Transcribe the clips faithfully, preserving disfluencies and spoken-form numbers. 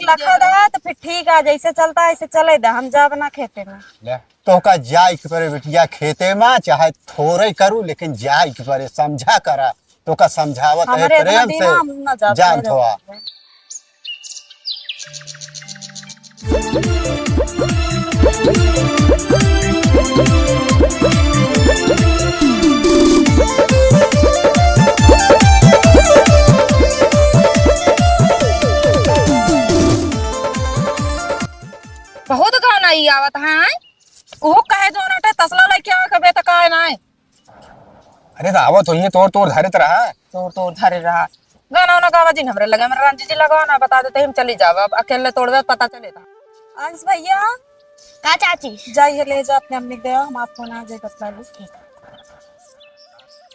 लखा दा तो फिर ठीक आ, जैसे चलता है ऐसे चले दा, हम जाब ना खेते में। ले, तोहका जाए के परे बिटिया खेते में, चाहे थोड़े करू लेकिन जाए के परे, समझा करा। तोहका समझावत है हमरे इतना प्रेम दिन से, हम ना जाते जान हैं। थोआ। बहुत गाना ई आवत है, हैं? ऊ कहे जो नटे तसला लइके आवे कबे त काहे नाय? अरे त आवत होइए, तोर तोर धरे त रहा। तोर तोर धरे रहा। गाना वाना गावा जिन हमरे लगे, हमरा रंजीत जी लगावा ना, बता देते हम चली जावा, अब अकेले तोड़बे पता चले था। अंश भैया। का चाची? जाइए ले जा अपने अम्मी के दे आओ, हम आपको ना जाए बतला ली।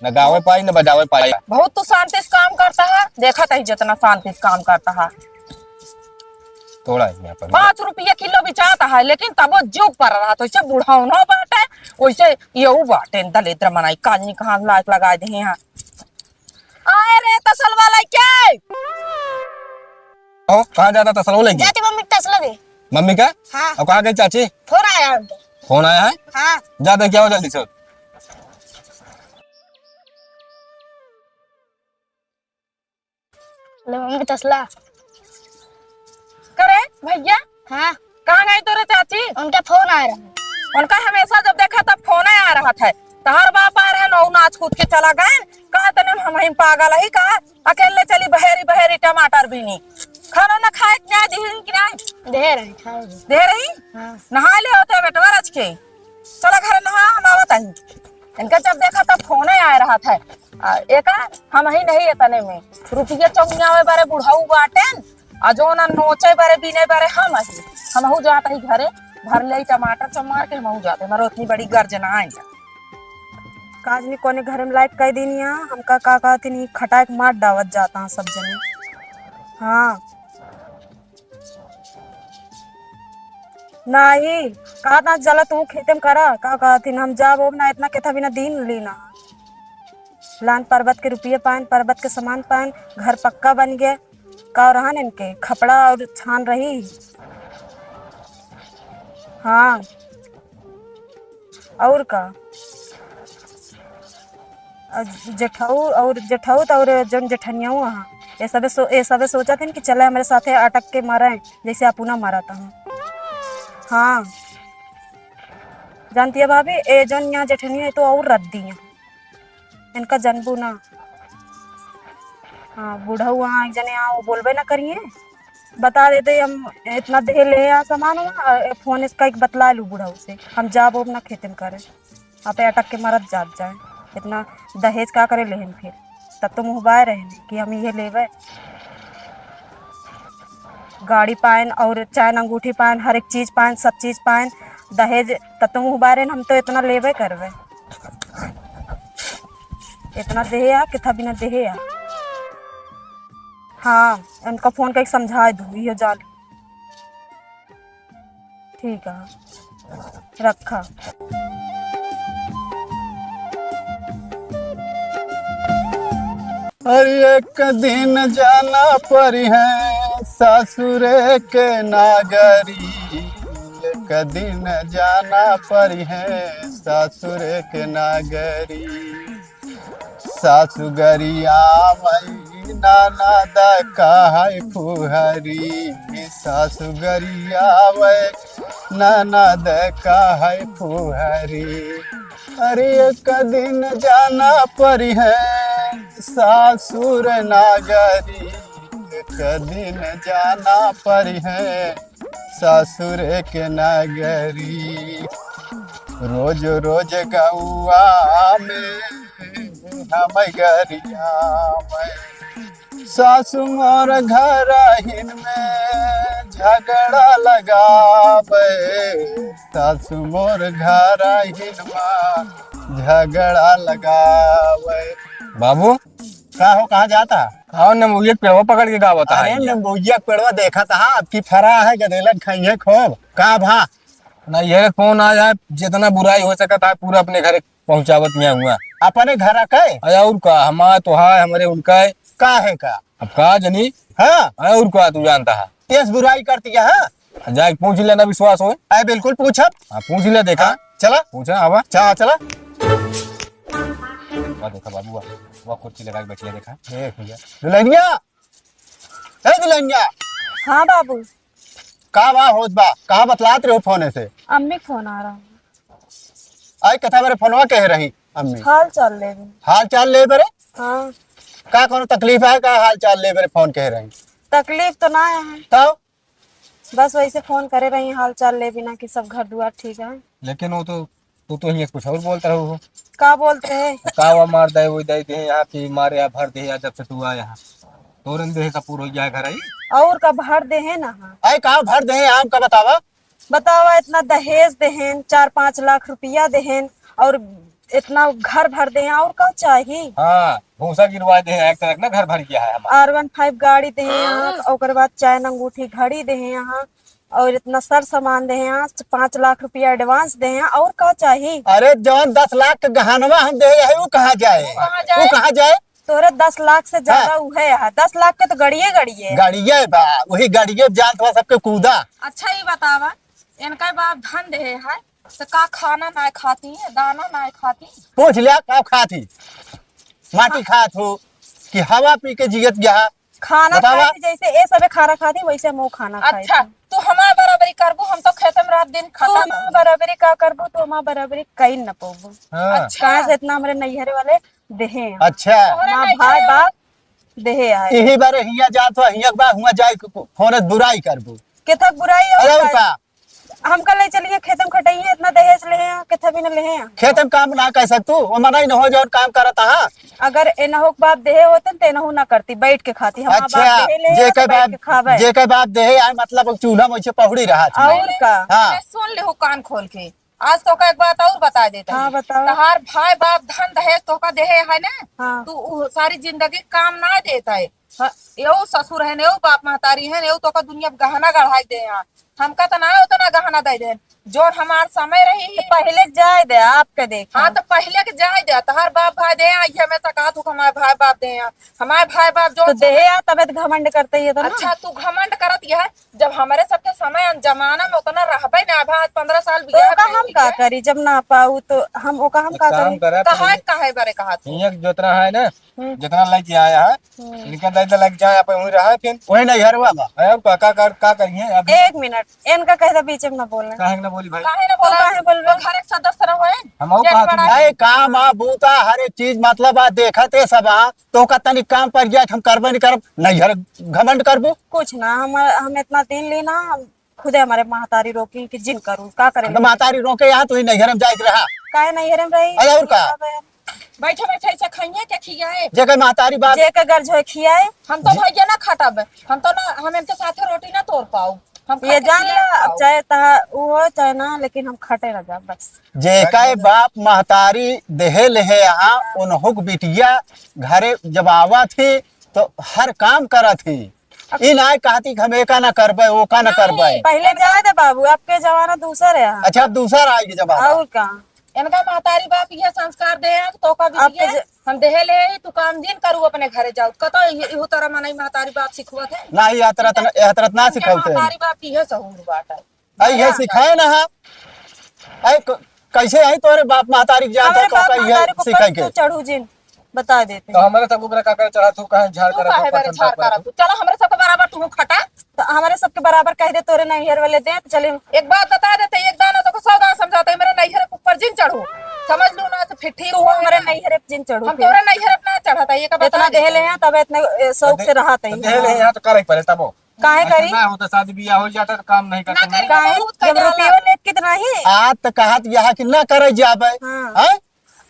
न गावे पाई, न बजावे पाई। बहुत तू शांति से काम करता है, देखा तही जितना शांति से काम करता है। थोड़ा ही यहाँ पर। पाँच रुपया किलो बिचाता है, लेकिन तबो जुग पर रहा, तो इसे बुढ़ौनो बाटे, वैसे येऊ बाटे, दलिद्र मनाई, काजनी कहाँ लायक लगाए दे हैं। आए रे तसल वाला के। ओ, कहाँ जाता तसलो लेके? जाती मम्मी के तसला दे। मम्मी का? हाँ। और कहाँ गई चाची? फोन आया उनके। फोन आया है? हाँ। जा दे, क्या हो जल्दी से। ले मम्मी तसला। करे भैया? हाँ। कहाँ गई तोरे चाची? उनका फोन आ रहा है। उनका हमेशा जब देखा तब फोन आ रहा था। तहर बाप आ रहे नौ नाच कूद के चला गए। कहा तने हम ही पागल ही का? अकेले चली बहेरी बहेरी टमाटर बीनी। खाना ना खाए के ना दिहिन कि नहीं? दे रही, खाओ दे। दे रही? हाँ। नहा ले होते बेटवा रच के। चला घर नहा, हम आवत ही। इनका जब देखा तब फोने आए रहा था। आ, एका हम ही नहीं इतने में। रुपये चौनियावे बारे बुढ़ऊ बाटेन, आ जो ना नोचे बारे, बीने बारे हम ही। हमहू जात ही घरे, भर ले टमाटर सब मार के हमहू जाते। हमारे उतनी बड़ी गर्जना आई। काजनी कोने घर में लाइट कह दीनी है, हमका का कहती नहीं, खटाए के मार डावत जाता है सब जने। हाँ। नाही, कहा था, "जला तू खेते में करा।" का कहथिन, "हम जाब ओब ना, इतना केथा बिना दिन लीना।" लान पर्वत के रुपये पाएन, पर्वत के सामान पाएन, घर पक्का बन गए। का रहन इनके, खपड़ा और छान रही। हाँ। और का? अ, जेठऊ और जेठऊ त और जौन जेठनियाऊ हाँ, ये सबे सो-, ये सबे सोचत हन कि चले हमरे साथे अटक के मरे, जैसे अपना मरत हन। हाँ, जानती है भाभी, ए जौन यहाँ जेठनिया है तो और रद्दी है, इनका जनबू ना। हाँ, बूढ़ऊ हाँ, एक जने हाँ, वो बोलबे ना करिए। बता देते हम इतना दे ले आ सामान हुआ, और फोन इसका एक बतला लू बुढ़ऊ से, हम जाब ओब ना खेते में करे, आप अटक के मरत जात जाए। इतना दहेज का करे लेहन फिर, तब तो मुँह बाय रहे कि हम ये लेबे। गाड़ी पाएन और चैन अंगूठी पाएन, हर एक चीज पाएन, सब चीज पाएन, दहेज, तब तो मुँह बाय रहे हम तो इतना लेबे करबे। इतना देहे आ, कितना बिना देहे आ। हाँ, उनका फोन करके समझा दू, ये जान। ठीक है, रखा। अरे एक दिन जाना परी है सासुरे के नागरी, एक दिन जाना परी है सासुरे के नागरी। सासु गरियावै ननद कहै फुहरी, सासु गरियावै ननद कहै फुहरी। अरे एक दिन जाना परी है सासुर नागरी, एक दिन जाना परी है सासुर के नगरी। रोज रोज गौआ में हम गरियावै, सासु मोर घरहिन में झगड़ा लगावै, सासु मोर घरहिन में झगड़ा लगावै। बाबू, का हो, कहाँ जाता? आओ, नींबुइया के पेड़वा पकड़ के गावत है अरे, ये। नींबुइया के पेड़वा देखत हा, अब की फरा है, गदेलन खाई है खूब। का भा? ना, ये कौन आ जाए, जितना बुराई हो सकत है, पूरा अपने घरे पहुँचावत में हुआ। अपने घर के? अरे, और का, हमार तो है, हमरे उनका है। का है का? अब का जनी? हाँ। अरे, और का, तू जानता है? तेज बुराई करती है, हाँ? जाए पूछ ले ना, विश्वास होए। अरे बिल्कुल पूछब। हाँ, पूछ ले, देखा। हाँ, चला। पूछा, आवा। चला, चला। वाह, देखा बाबू, वाह, वाह, कुर्सी लगा के बैठिया, देखा। देख लिया। दुल्हनिया, ए दुल्हनिया। हाँ बाबू। का बा होत बा? कहाँ बतलात रहो फोन से? अम्मी फोन आ रहा है। आई कथा बरे फोनवा कह रही अम्मी? हाल चाल लेबे। हाल चाल लेबे रे? हाँ। का कोनो तकलीफ है का हाल चाल लेबे रे फोन कह रही? तकलीफ तो ना है। तो? बस वैसे फोन करे रही हाल चाल लेबे ना कि सब घर दुआर ठीक है। लेकिन वो तो, तू तो हियाँ कुछ और बोलत रहो हो। का बोलते हैं? तो का हुआ मार दे, वो दे दे यहाँ कि मारे या भर दे या जब से तू आया है। तोरन दे सब पूरा हो गया घर आई। और का भर दे है ना? हाँ। आई का भर दे है, आम का बतावा? बतावा, इतना दहेज देहेन, चार पाँच लाख रुपया देहेन, और इतना घर भर देहेन, और का चाही? हाँ, भूसा गिरवा देहेन, एक तरह ना घर भर गया है हमारा। आर वन फाइव गाड़ी देहेन, हाँ। ओकर बाद चैन अंगूठी घड़ी देहेन, और इतना सर सामान देहेन, पाँच लाख रुपया एडवांस देहेन, और का चाही? अरे, जौन दस लाख के गहनवा हम देहे है, वो कहाँ जाए? वो कहाँ जाए? वो कहाँ जाए? तोरे दस लाख से ज्यादा हाँ। उहे है। दस लाख के तो गड़िए गड़िए। गड़िए बा, वही गड़िए जात बा सबके कूदा। अच्छा, ई बतावा, इनका बाप धन देहे है, तो का खाना ना खाती है, दाना ना खाती? पूछ लिया, का खाती? माटी हाँ। खात हो कि हवा पी के जियत गया? खाना बतावा। खाती, जैसे ए सबे खाना खाती, वैसे हम खाना खाई अच्छा, थी। तू हमार बराबरी करबू, हम तो खेते में रात दिन तू खटा हमार रहबू। बराबरी का करबू, तू हमार बराबरी कई न पबू। हाँ। अच्छा। कहाँ से इतना हमरे नैहरे वाले देहे हैं। अच्छा। तोहरे हमार नैहरे भाई वाले बाप देहे आए। यही बारे हियाँ जात हो, हियाँ के बाद हुआँ जाए के फोन बुराई करबू। केथक बुराई और अरे और का? का? हमका ले चलिए खेत में खटाइए, इतना दहेज लेहे हैं, केथा भी न लेहे हैं। खेत में काम ना कर सकतू, वो मना ही न हो जौन काम करत हा। अगर एनहु के बाप देहे होते न, तो एनहु ना करती, बैठ के खाती। हमार अच्छा, बाप देहे ले, जेके तो बैठ बाप, के खावे। जेके बाप देहे आए, मतलब चूल्हा में वैसे पहुड़ी रहा थी। और का? हाँ। ए, सुन ले हो कान खोल के, आज तोका एक बात और बता देता हाँ, हूँ। बताओ। तहार भाई बाप धन दहेज तोका देहे है ना, हाँ। तू उ सारी जिंदगी काम ना देता है। हाँ, एहू ससुर है, एहू बाप महतारी है, एहू तोका दुनिया में गहना गढ़ाई दे हैं। हमका तो ना उतना गहना दे दे, जौन हमार समय रही। तो पहले जाए दे, आपके देखा। हाँ, तो पहले के जाए दे, तहार बाप भाई दे, आई हमेशा कहा तू हमारे भाई बाप दे हैं, हमारे भाई बाप जौन तो समय देहे आ, तबे तो घमंड करते ही है तो ना। अच्छा, तू घमंड करत यह, जब हमरे सबके समय अन जमाना में उतना रहबे ना, अब आज पन्द्रह साल तो बियाह ओका भइल हम का है। करी, जब ना पाऊ तो हम ओका हम एक का काम करी? करा, काहे, पहले काहे बारे कहा तू? हियाँ के जोतना है ना, हम्म। जितना लग आया है, हम्म। इनका दे दे लग जाए, अपन वहीं रहा फिर। वही नहीं घर हुआ बा। अरे अब का, का, का, का करिए अब? एक मिनट, इनका कह दे बीच में ना बोलना। काहे ना बोली भाई? काहे ना तू बोला? काहे बोलबे? तो घर एक सदस्य रहो है। हम और जेठ कहा बड़ा। तुम? अरे काम आ, बूता, हर एक चीज मतलब आ, देखत है सब आ, तो का तनी काम पर जाए, हम करबे नहीं करब, नहीं घर घमंड करबू। कुछ ना, हम, हम इतना दिन ली ना, हम खुदे हमारे महतारी रोकी कि जिन करू, का करे तो लगी? महतारी रोके यहाँ, तू ही नैहर में जाए के रहा। काहे नैहर में रही? अरे और का? बैठे बैठे ऐसे खाइए क्या खियाए? जेकर महतारी बाप जेकर घर जो है खियाए। हम तो भैया ना खटब, हम तो ना, हम इनके साथे रोटी ना तोड़ पाऊ। हम ये खट के जान खियाए ला, अब खाऊ। चाहे तहा उ हो चाहे ना, लेकिन हम खटे ना जाब बस। जेकर बाप महतारी देहे लेहे यहाँ, उनहुक बिटिया घरे जब आवत ही तो हर काम करत ही। ई नाय कहती कि हम एका ना करबे, ओका ना करबे। पहले जाए दे बाबू, आपके जमाना दूसर है। अच्छा, अब दूसर आए के जमाना। और का? इनका महतारी बाप ये संस्कार दे हैं, तो का अब बिटिया, के ज- हम देहे ले ही, तू काम दिन करू अपने घरे जाऊ। कतो इहु तरह मनई महतारी बाप सिखवत है। ना, ये तरह त-, ये तरह ना इनके सिखावते हैं। महतारी बाप की ये सहूर बात है। आई ये सिखाए ना है। आई क-, कैसे आई तोरे बाप महतारी के जानता हमारे तो बाप का ये महतारी को सिखाई पर के? चढ़ू जिन, बता देते तो हैं। हमारे सब ऊपर का कर चढ़ा तू कहाँ झाड़ तू करत हो, काहे बारे पसंद झाड़ करत करत हो? तू? चलो, हमरे सबके बराबर तू खटा। तो हमारे सबके बराबर कह दे, तोरे नैहर वाले दे, तो चले। एक बात बता देते, एक दाना तो को सौ दाना समझाते, मेरे नैहर के ऊपर जिन चढ़ू, समझ लू ना, तो फिर ठीक तू हो हमरे ना। नैहर पे जिन चढ़ू हम फिर। तोरे नैहर पे ना चढ़ता, ये का बता इतना देते। देहे ले हैं, तब इतने, ए, शौक तो दे-, से रहते तो हैं। देहे ले हैं, तो करे पड़े तबो। काहे ऐसे करी? ना होता, शादी बियाह हो जाता तो काम नहीं ना करते। करी, काहे? बहुत जब कइले रुपयो वाला। लेत कितना ही? आज तो कहत यह कि ना करे जाबे। हाँ। हैं?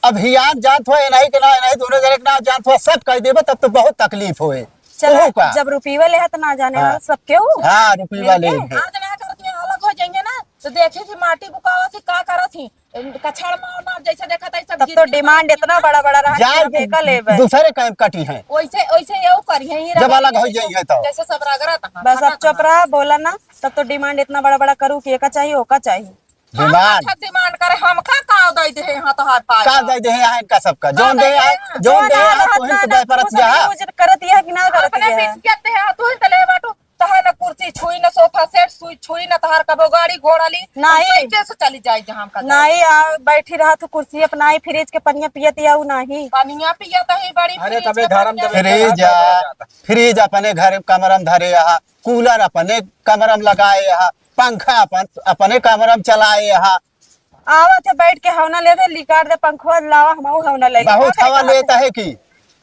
अब हियान जानत हो, एनही के ना, एनही दोनों जने के ना जानत हो, सब कह देबे, तब तो बहुत तकलीफ होए। चला, ओहो का? जब रुपये लेहत ना जाने हाँ। वाला सब केहू। हाँ, रुपये मिलके? वाले हैं। आज ना करत में अलग हो जाएंगे ना, तो देखे कि माटी बुकावत ही, का करत ही, कछड़ मार मार जैसे देखत है, सब तब गिर तो गिर demand मार इतना बड़ा बड़ा रहा कि जाए हम एका लेबे। दूसरे काम कटी हैं। वैसे, वैसे ये करी है, ही जब रगड़ अलग के हो जैसे, जाइए तो। जैसे सब रगड़त हैं, बस अब खटत चुप हैं। रहा, बोला ना, तब तो demand इतना बड़ा बड़ा करू कि एका चाहिए, ओका चाहिए। हम demand। अच्छा demand करे, हमका का दे दे हैं, हाँ, तोहार पाए का का। दे दे हैं, यहाँ इनका सबका। का जौन दे दे दे हैं, हैं? जौन जौन दे हैं, यहाँ तोहिन के हाथ व्यापार कुछ किया है। use करत यह कि ना करत अपने यह? बीच के दे हैं, तू ही तो ले बाटू। तहार न कुर्सी छुई, न सोफा सेट छुई, छुई, न तहार कबो गाड़ी घोड़ा ली। नहीं। कैसे से चली जाए जहाँ हम का जाए? नहीं, आ, बैठी रहा तू कुर्सी अपना ही, फ्रिज के पनिया पियत या उ नहीं। पनिया पियत ही बड़ी अरे फ्रिज तबे के घर में पनिया। जब फ्रिज आ, फ्रिज अपने घर कमरा में धरे हा, कूलर अपने कमरा में लगाए हा, पंखा अपन, अपने कमरा में चलाए हा। आवत है बैठ के हवना ले दे, लिकार दे पंखवा लावा, हमहू हवना ले ले। बहुत का करे हवा का लेता है कि?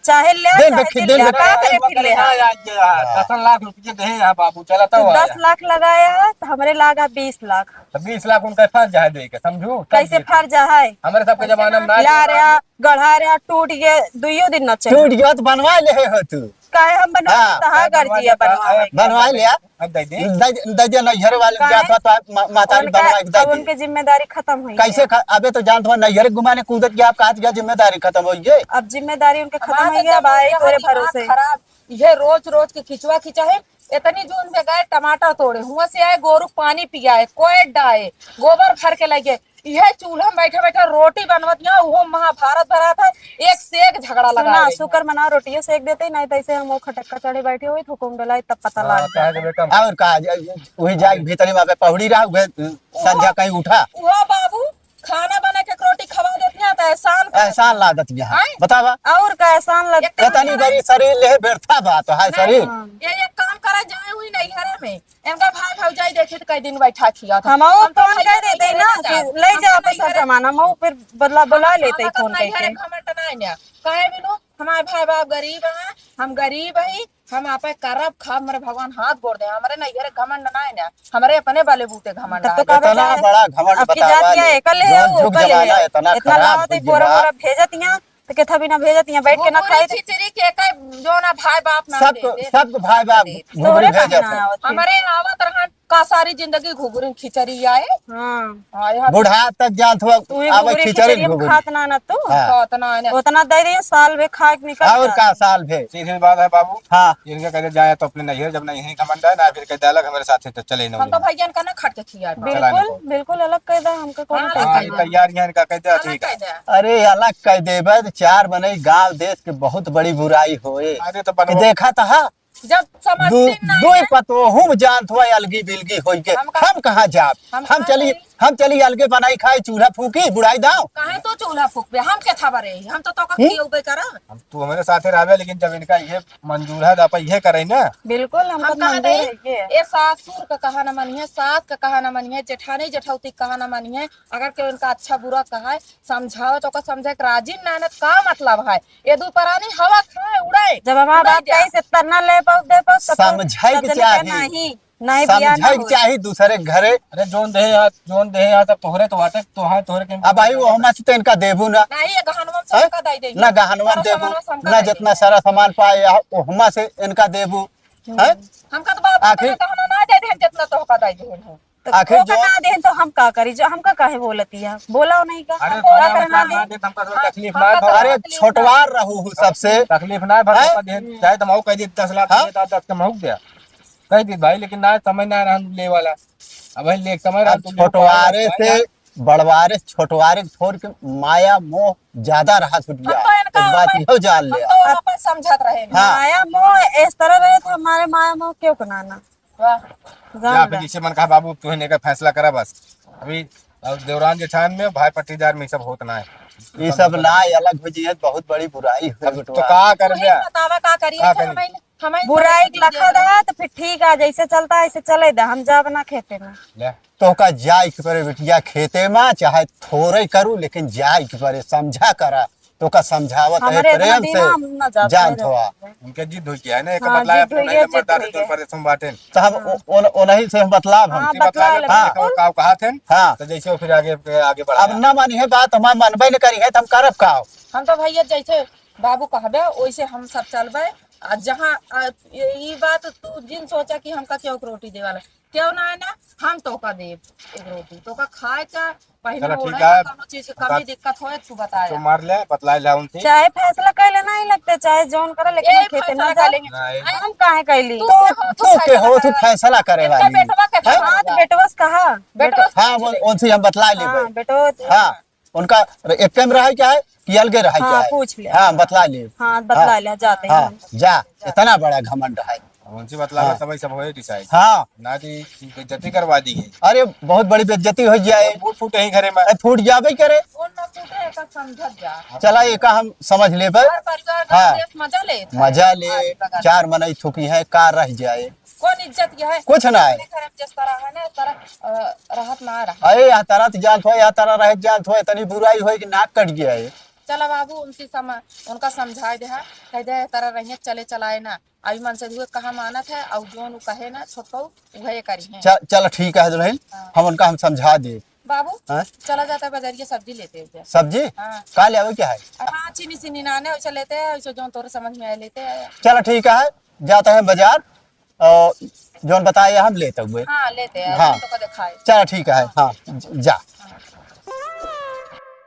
चाहे ले, दिन चाहे देखी, दिन दिन ले, देखी। का करे फिर ले? हाँ, आज ये, हाँ, हाँ। दसन लाख रुपये दे हैं बाबू, चला तो तो आया। दस लाख लगाया है, तो हमरे लागा बीस लाख। तो बीस लाख उनका फंस जाए दे के, समझू? तब कैसे देखी। फंस जा है? हमरे सबके जमाना में ना ला दिया रे, बाबू। गढ़ा रे, टूट गए, दुइयो दिन न चले। टूट गया तो बनवा ले हो तू। काहे हम बनवा हाँ। तहाँ काहे बनवा गर्जिया दे, बनवा काहे है। बनवा लिया। अब दे दे। दे, दे दे, नैहर वाले काहे? जात हो तो आप मा-, माता जी उनका, बनवा के दे अब दे। उनके जिम्मेदारी खत्म हुई कैसे है। ख-, अबे तो जानत हो, नैहर घुमाने कूदत गया, आप कहा गया जिम्मेदारी खत्म हुई है। अब जिम्मेदारी उनके खत्म हमारे हुई तो है, जब भाई, उनका तोरे दिमाग भरोसे। खराब, ये रोज रोज के खिंचवा खिंचा है। इतनी जून में गए टमाटर तोड़े, हुआ से आए गोरू पानी पियाए, कोयत डाए, गोबर भर के लगे, इहे चूल्हा में बैठे बैठे रोटी बनवत यहाँ, वो महाभारत भरा था, एक से एक झगड़ा लगा सुना, रही है। शुक्र मनाओ, रोटियों सेक देते, नहीं तो ऐसे हम वो खटक्का चढ़े बैठे हुए, हुकुम डोलाई, तब पता हाँ, लग कहे जाता। के बेटा। और का, ज-, वही जाए भीतरी में पहुड़ी रहा, वह संझा कहीं उठा। वो बाबू खाना बना के रोटी खवा देती है, तो एहसान कर एहसान ला देती है। आए? बतावा। और का एहसान लगता है? इतनी बड़ी शरीर ले, व्यर्था बात है, नहीं, शरीर। ये, ये काम करा जाए हुई नहीं घरे में। इनका भाई भौजाई देखे तो कई दिन बैठा खिया था। हम और हम तो फोन नहीं कर देते ना कि ले जाओ अपन सब सामान, हम और फिर बदला बुला लेते फोन करके। घमंड ना है ना। काहे बिनु? हमारे भाई बाप गरीब हैं, हम गरीब ही, हम आपे करब खाब, हमरे भगवान हाथ गोड़ दे, हमरे नैहरे घमंड ना है ना, हमरे अपने बले बूते घमंड तब तो है। का इतना बताए? बड़ा घमंड अब की बतावा जात या ले। एकल है, जौन वो जुग कल जमाना है। इतना इतना खराब लावत है, हो बोरा गया। बोरा भेजत यहाँ, तो केथा बिना भेजत यहाँ बैठ के ना घुघुरी खाई। खिचड़ी के का जो ना भाई बाप ना सबको, दे दे। सबको भाई बाप दे दे। घुघुरी तोहरे भेजत कहाँ है। आवत है? हमरे आवत रहन का सारी जिंदगी घुघुरी खिचड़ी आए। हाँ। हाँ, यहाँ बुढ़ा तक जानत हो, तू ही आवे घुघुरी खिचड़ी खिचड़ी हम घुघुरी। खात ना ना तू। हाँ। खात ना ना। उतना दे दिए, साल भे खा के निकल और जाए। का साल भे? सीधी बात है बाबू। हाँ। इनके कहते जाए तो अपने नैहर, जब नहीं घमंड है ना, फिर कहते अलग हमारे साथ है तो चले ना हम तो उन्हें। भैया इनका ना खट के खिया। चला बिल्कुल, इनको। बिल्कुल अलग कह दे, हमका कौन हाँ, कह हाँ, दे? ये तैयार है इनका कहते अलग ठीक है। कह दे। अरे अलग कह देबे तो चार बने गांव देश के बहुत बड़ी बुराई होए। अरे तो कि बनवा देखा था, जब समझते दू, ना दुई है। पतोहू में जानत हुआ अलगी बिलगी होई के। हम का-, हम कहाँ जाब? हम हम कहाँ चली, जाई? हम चली अलगे बनाई खाई, चूल्हा फूकी, बुढ़ाई दाव। काहे तो चूल्हा फूकबे? हम के था बरे? हम तो तोका हम्म? खियौबे करब। हम तू हमारे साथे रहबे, लेकिन जब इनका ये मंजूर है, तो आप ये करे ना। बिल्कुल, हमका हम कहा मंजूर नहीं, है ये। ए सासुर का कहा ना मानिए, सास का कहा ना मानिए, जेठानी जेठौती का कहा ना मानिए, अगर केहू इनका अच्छा बुरा कहा है, समझाओ तो ओका समझे के राजी ना, ना का मतलब है? ये दू परानी हवा खाए उड़े, जब हमार उड़े बाप जा। कही से तना ले पाऊ, दे पाऊ, तब तो समझाई के तब चाही। नहीं, नहीं बिया ना समझाई के होई। चाही दूसरे के घरे। अरे जोन देहे यार, जोन देहे यार, तब तोहरे तो बाटे, तोहार तोहरे के अब भाई वो हमा से तो इनका देबू ना। नहीं, ये गहनवा से हैं? हमका दे देही। ना गहनवा सारा देबू, सामान से हमका ना दे जितना देही। सारा सामान पाए, वो हमा से इनका देबू। हम्म। हैं? हमका तो बाप आखिर इतना गहना ना दे देहे, जितना तोहका दे देहे हैं। तो आखिर ओका जो ना देहन तो हम का करी? जो हमका काहे बोलती है? बोला नहीं का? अरे, हम बोला थोड़ा करना ना दे। दे, हमका तो हाँ, तकलीफ हमका ना तो भा। अरे, तकलीफ ना छोटवार रहू हूँ सबसे। तकलीफ ना भा, हैं? हमका दे, चाहे तो मऊ कह दी, दस लाख हाँ? दे, दस के मऊ दे। कह दी भाई, लेकिन ना समय ना रहन ले वाला। अब भाई ले समय रहन अब तो ले छोटवारे वाला। से, बड़वारे, छोटवारे छोड़ के माया मोह ज्यादा रहा छूट हम गया। तो इनका एक बात अपन, इहो जान हम ले। तो अपन समझत रहे। हाँ। माया मोह इस तरह रहे तो हमारे माया मोह क्यों बनाना? वाह। जान जा ले। फिर जैसे मन कहा बाबू, तू ही नहीं का फैसला करा बस। अभी और देवरान जेठान में, भाई पट्टीदार में ये सब होत ना है। ये सब ना है, अलग हो जाइए, बहुत बड़ी बुराई है अब तो बेटवा। का कर तू ही बे? बतावा का करिए, का फिर करी? हमें, हमें बुराई समझ लखा लीजिए। दहा तो फिर ठीक आ, जैसे चलता है ऐसे चले दे, हम जाब ना खेते में। ले। तोहका जाए के परे बिटिया खेते में, चाहे थोड़े करू लेकिन जाए के परे, समझा करा। तोहका समझावत है हमरे इतना प्रेम दिन से, हम ना जाते जानत रहे। हुआ। उनके जिद हो गया है ना, एक हाँ, बतलाए जिद अपने हो गया, नहीं जिद मर्दार हो तो गया। परदेश में बाटे। तो हम हाँ। ओ-, ओन-, ओनही से हम बतलाब हम। हाँ, उनसे बतलाए बतला ले, हाँ। का, का कहत हैं? हाँ। तो जैसे वो फिर आगे, आगे बढ़ा। अब ना मानी है बात, हमार मनबे न करी है, तो हम करब का? हम तो भैया जैसे बाबू कहबे, वैसे हम सब चलबे। आ जहाँ, आ, ये, ई बात तू जिन सोचा कि हमका केहू के रोटी देवाला, केहू ना है ना, हम तोका देब एक रोटी, तोका खाए का, पहने चलो, ठीक ओढ़े का, है। कौनो चीज के कमी दिक्कत होए, तू बताया। तो मार ले, बतला ले उनसे। चाहे फैसला कर लेना ही लगते, चाहे जौन करे, लेकिन यही हम खेते ना फैसला कर जाए। लेंगे। नहीं। हम काहे कैली? तू तू के हो, तू फैसला करे वाली। बेटवा के हैं? हाँ, तो बेटवा से कहा। बेटवा से हाँ, पूछ वो, ले। उनसे हम बतला लेबे। हाँ, बेटवा से। हाँ। उनका एक में रहे क्या है कि अलगे रहे हाँ, क्या है? पूछ ले। हाँ, बतला ले। हाँ, बतला हाँ। ले, जाते हैं हाँ, हम। जा, इतना बड़ा घमंड है। अब उनसे बतलावे हाँ। तब सब होए डिसाइड। हाँ। ना तो बेइज्जती करवा दी है। अरे बहुत बड़ी बेइज्जती होइ जाए। फूट फूट यहीं घरे में। अरे फूट जाबे करे। कौन ना फूटे, एका समझत जा। चला एका हम समझ लेबे। घर परिवार का हाँ। देश मजा ले। मजा ले। हाँ, बगल। चार मनई थुकी है, का रह जाए। कौन इज्जत के है? कुछ ना है। अपने घर में जिस तरह है ना, इस तरह, अ, रहत ना रहा। अरे यह तरह तो जानत हो, यह तरह रह जानत हो, इतनी बुराई होई कि नाक कट गया है। चला बाबू, उनसे सम-, उनका समझाए दे, कह दे, "तरह रहिए, चले चलाए ना।" अभी मन से हुए कहाँ मानत है, और जोन उ कहे ना छोटकऊ, वह करी है। चल, चल ठीक है दुल्हन, हाँ। हम उनका हम समझा दे। बाबू, हाँ? चला जाता है बाजारिया, सब्जी लेते हैं। सब्जी? हाँ। का ले आवे क्या है? हाँ, चीनी सीनी नाने वैसे लेते हैं, वैसे जोन तोरे समझ में आए लेते हैं। चल ठीक है, जाता है बाजार, और जोन बताए हम लेते हुए। हाँ, लेते हैं, हाँ। हम तो को दिखाए। चल ठीक है, हाँ, जा। हाँ।